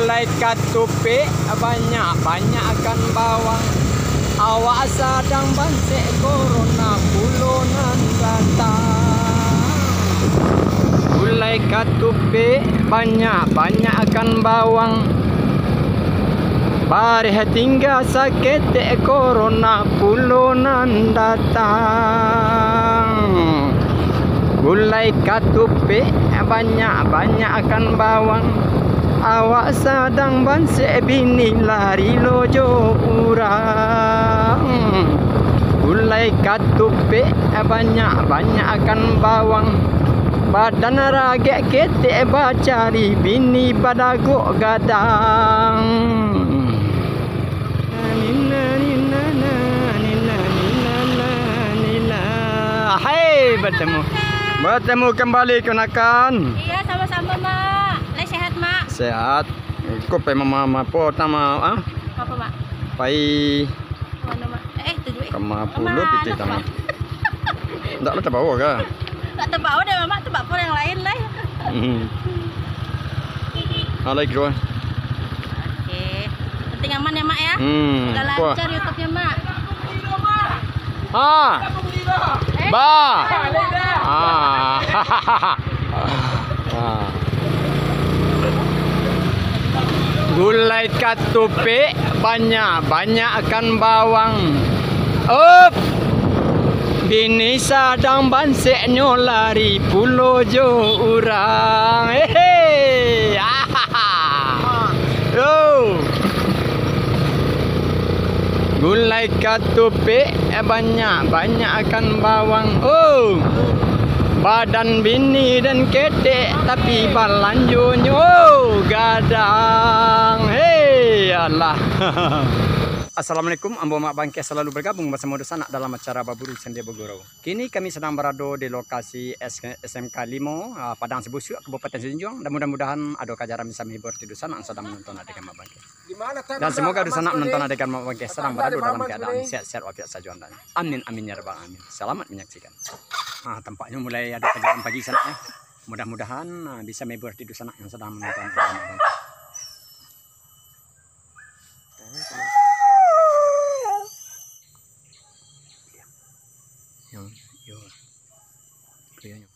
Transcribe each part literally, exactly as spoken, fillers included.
Gulai katupek banyak-banyak akan bawang. Awak sadang bansek, corona pulo nan datang. Gulai katupek banyak-banyak akan bawang. Bareh tingga saketek, corona pulo nan datang. Gulai katupek banyak-banyak akan bawang. Awak sadang bansek, bini lari lo jo urang. Gulai katupek banyak-banyak akan bawang. Badan ragek ketek, bacari bini badagok gadang. Hai, bertemu. Bertemu kembali, keponakan. Iya, sama-sama, Mak. Lai sehat, Mak? Sehat. Ko pai mama, mama, apo nama, ah? Apo, Mak? Pai Mano, Mak? Eh, tujuh, eh. Kama pulo pitih tama. Ndak lah tabawa ka? Ndak tabawa deh, Mak. Tabawa yang lain lah. Hmm. Alai keluar. Oke. Penting aman ya, Mak, ya? Hmm. Semoga lancar YouTube-nya, Mak. Ah. Eh? Ba. Ah. Ah. Gulai katupek banyak-banyak akan bawang. Up! Bini sadang banseknyo lari pulo jo urang. Hehe. Ahaha. Yo. Gulai katupek banyak-banyak akan bawang. Oh. Badan bini den ketek, tapi balanjonyo gadang. Hei, alah. Assalamualaikum, ambo Mak Bangkeh salalu bergabung basamo dunsanak dalam acara Baburu Sende Bagurau. Kini kami sadang barado di lokasi S-, S M K limo, ah, Padang Sibusuak, Kabupaten Sijunjuang. Dan mudah-mudahan ado kajaran bisa menghibur ti dunsanak yang sadang menonton adegan Mak Bangkeh. Dan semoga dunsanak menonton adegan Mak Bangkeh sadang barado dalam keadaan sehat-sehat walafiat sajo andaknyo. Amin, amin, ya rabbal alamin. Selamat menyaksikan. Ah, tampaknyo mulai ado kajaran pagi sanak, eh. Mudah-mudahan, ah, bisa menghibur ti dunsanak yang sadang menonton adegan Mak Bangkeh. Yang, yo. Krianyo.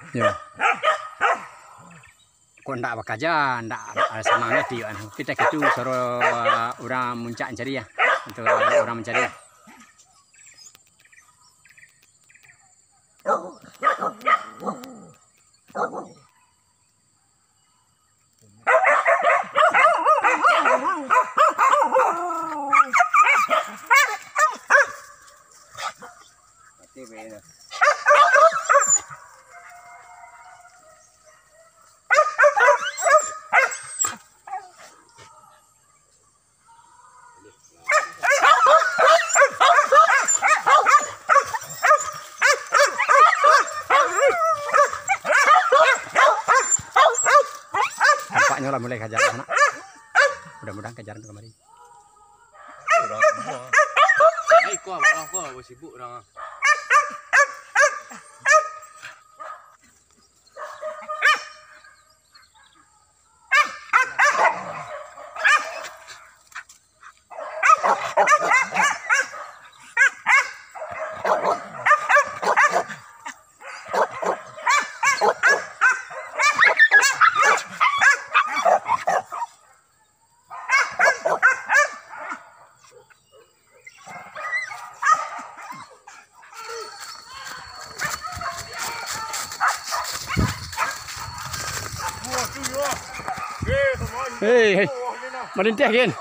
Yo. Kok ndak bakaja, ndak ado sanang ati, yo. Kito kitu suaro urang muncak mancari, yo. Itu urang mancari. Tampaknyo lah mulai kajaran, nak. Mudah-mudahan kajaran tu kamari. Urang rumah. Ai, kau abah, kau abah sibuk urang ah. Hei, hei. Malintih, Gen.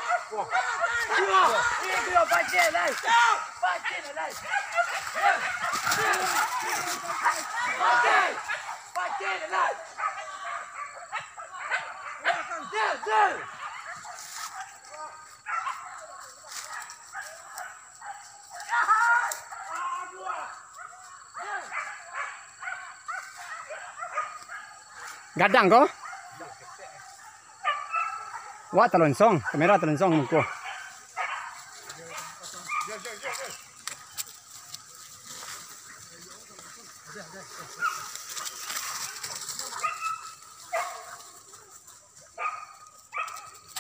Gadang ko? Wak talonsong, kamera talonsong muko.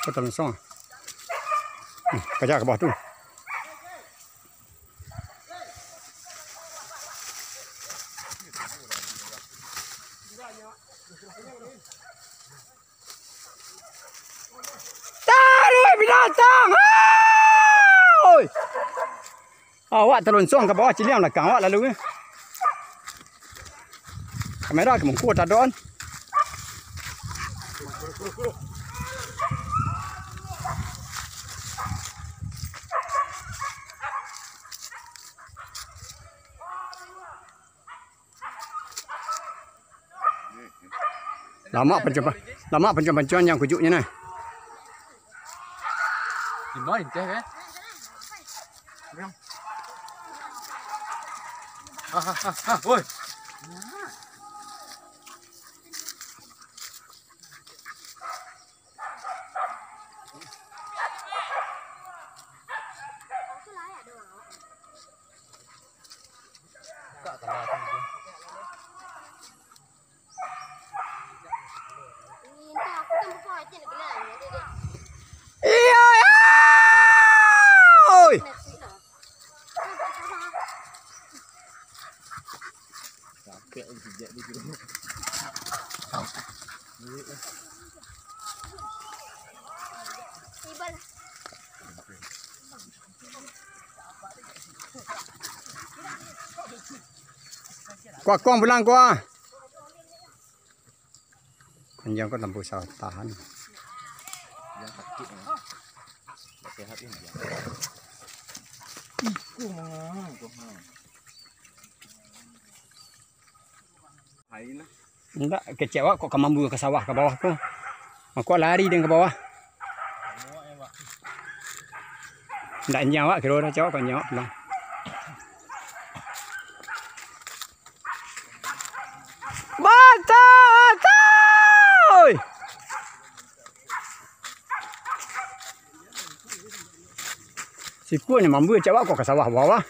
Ko talonsong. Hmm, kajak ka bawah tu. Tarik binatang! Oi! Awak talonsong ka bawah, ciliang balakang awak lalu, eh. Kamera ka muko tadon. Lamak pancang-, lamak pancang-pancang yang kujuknyo nah. Di bawah inteh, eh? Ha, ha, ha, ha, woi. Iyo, iyo! Oi! Kuah kong pulang, kuah. Anjiang ko lampu sawah tahan. Yang sakik, eh. Tak sehat ni, anjiang. Iko manga ko, ha. Hai lah. Indak, kecek awak kok ka mambu ka sawah, ka bawah ko. Mako lari den ka bawah. Indak anjiang awak, kiro dah cawak, kok anjiang awak pulang. Batua, batua! Oi! Sipun ni mambu cawak kok ka sawah bawah.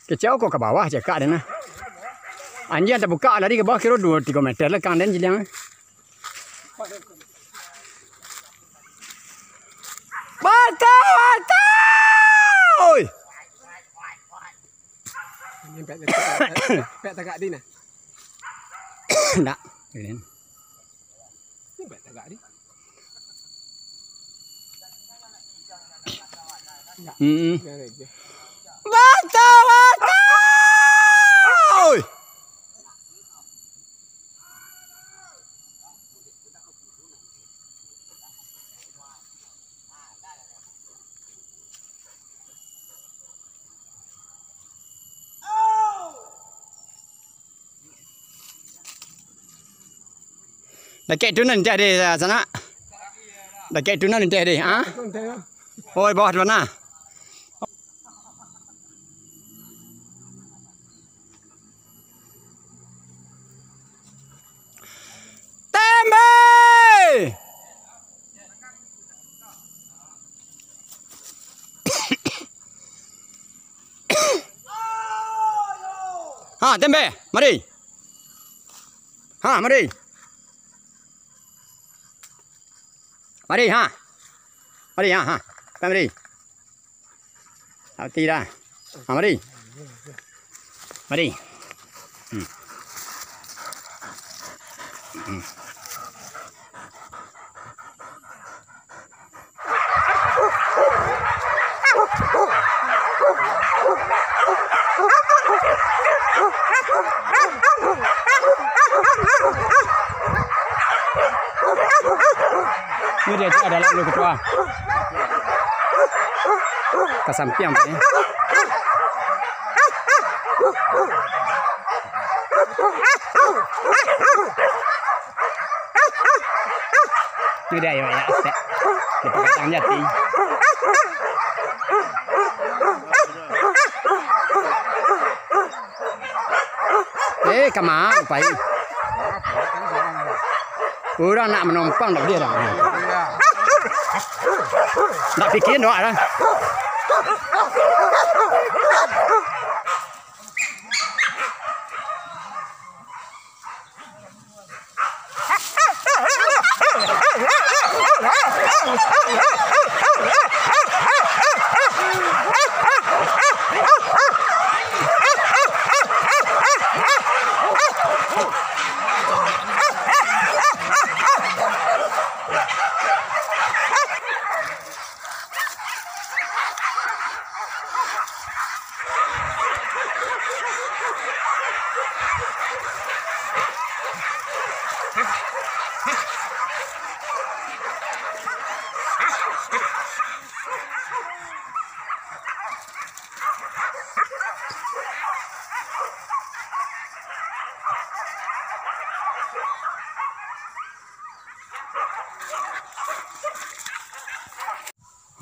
Kecek kok ka bawah, cakak den nah. Anjiang tabukak lari ka bawah, kiro duo tigo meter lekang den ciliang. Batua, batua! Oi! Pek tagak di nah. Ndak. Ini pek tagak di. Hmm. Batua, batua! Oi! Dakek tu nan teh deh, sanak. Dakek tu nan teh deh, ha? Oi, bawah tu nah. Tembe! Ha, tembe, mari. Ha, mari. Mari, ha. Mari, ha, ha. Mari. Mati dah. Ha, mari. Mari. Hmm. Hmm. Ini dia, ada lalu ketua. Ka sampiang, Pak, ya. Tu dia, yo, ya, sek. Dia pegang jati. Eh, kamang, pai. Urang nak manompang, dak buliah dah. Nak pikir doh dah.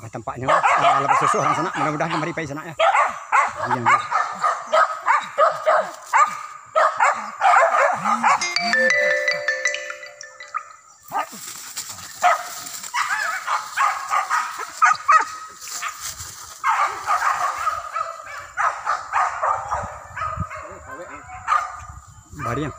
Ah, tampaknyo, ah, lah basusuah urang sanak. Mudah-mudahan kamari pai sanak, yo. Amin. Bariang.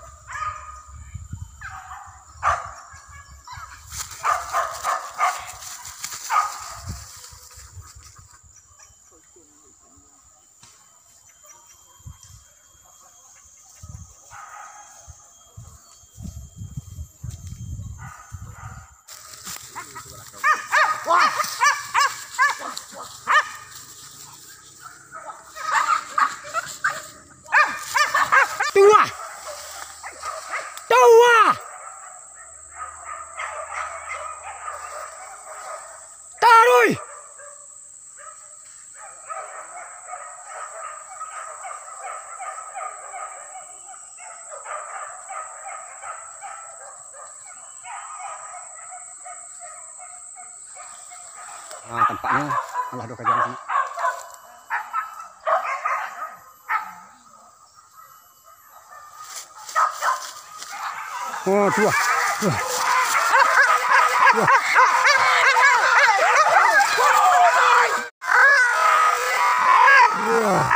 Tuah! Tuah! Taruih! Ah, tampaknyo alah doh kaja di siko. Oh, tuah. Tuah. Tuah.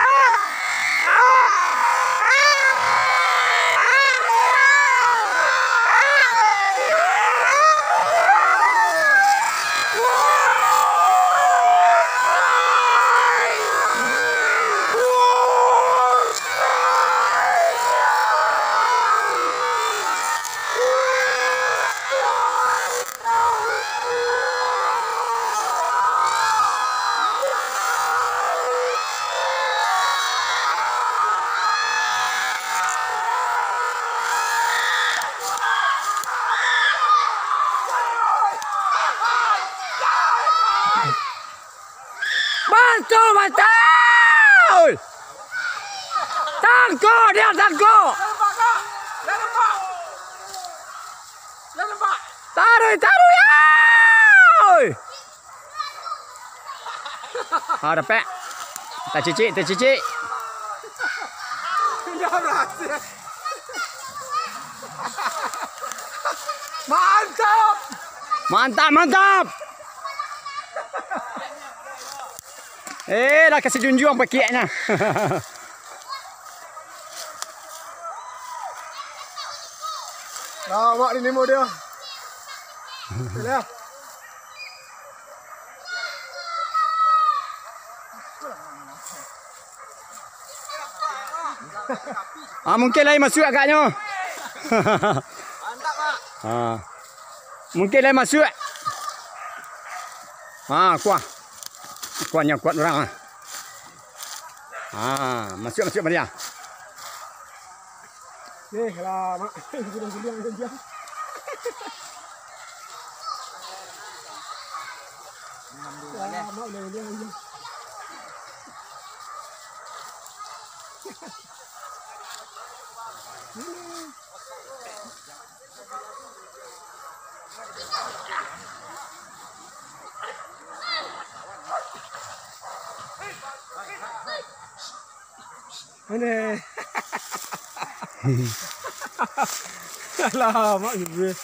Bantu, bantu! Tangkok dia, tangkok! Taruih, taruih, oi! Ah, dapek. Tacicik, tacicik. Mantap! Mantap, mantap! Eh, lah kasih junjuang pakiaknyo. Lawak di nemo dia. Alah. Ah, mungkin lai masuak agaknyo. Ah. Mungkin lai masuak. Ah, kuah. Kuahnyo kuat urang, ah. Ah, masuak, masuak, Maria. Eh, alamak. Guliang-guliang je. Alamak, guliang-guliang je. Mana? Alamak, gitu.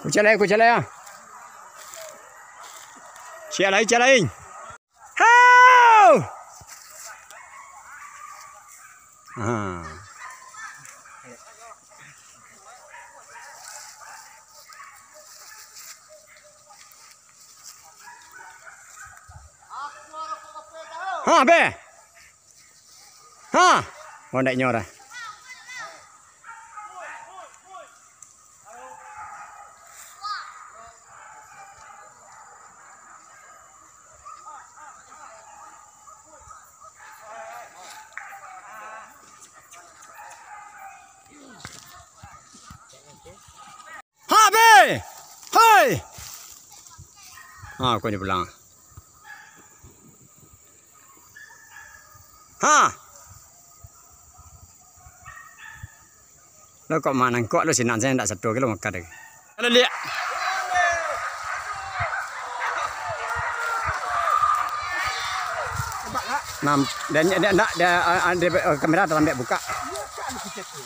Kucing lain, kucing lain, ah. Siap lain, siap lain. Hau! Ha. Ha, be. Ha. Oh, ndak nyo dah. Ha, be! Hoi! Ha, ko nyo pulang. Ha! Lo kok manangkok lo sinan, sajo ndak sato kilo makan deh. Kalau liak. Nam, dan dia ndak dia, ah, ah, dia, eh, kamera talambek buka.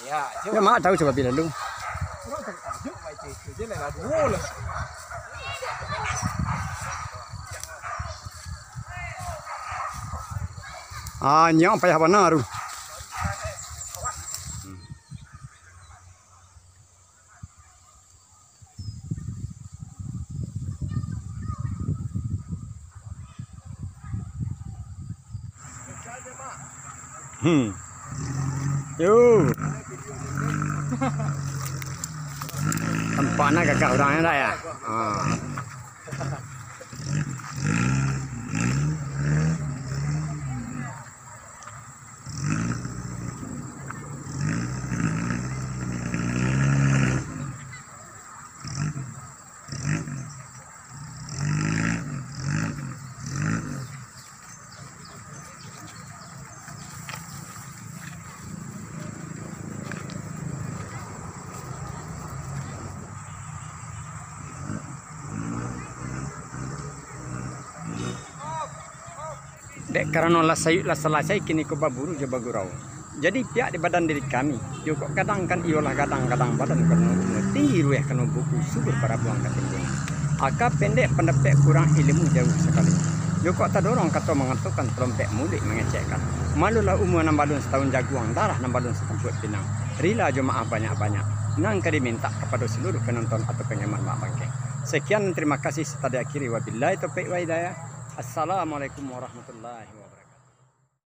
Ya, mak tahu coba bila lu. Ah, nyo payah bana tu. Hmm. Yo. Tampaknyo gagah urang nyo dak ya? Ah. Dek karano lah sayuik lah salasai, kini ko baburu jo bagurau. Jadi, pihak di badan diri kami, jokok gadang kan iyolah gadang, gadang badan karano umua, tinggi ruweh karano buku, subur barabuang ka timbun. Aka pendek pandapek kurang, ilimu jauah sakali. Jokok tadorong kato mangatokan, talompek muluik mangecekkan. Malulah umua nan balun satahun jaguang, darah nan balun satampuak pinang. Rila jo maaf banyak-banyak, nan ka dimintak kapado saluruh panonton atau panggamar Mak Bangkeng. Sakian, tarimo kasih, serta diakhiri, wabillahi taufiq wal hidayah. Assalamualaikum warahmatullahi wabarakatuh.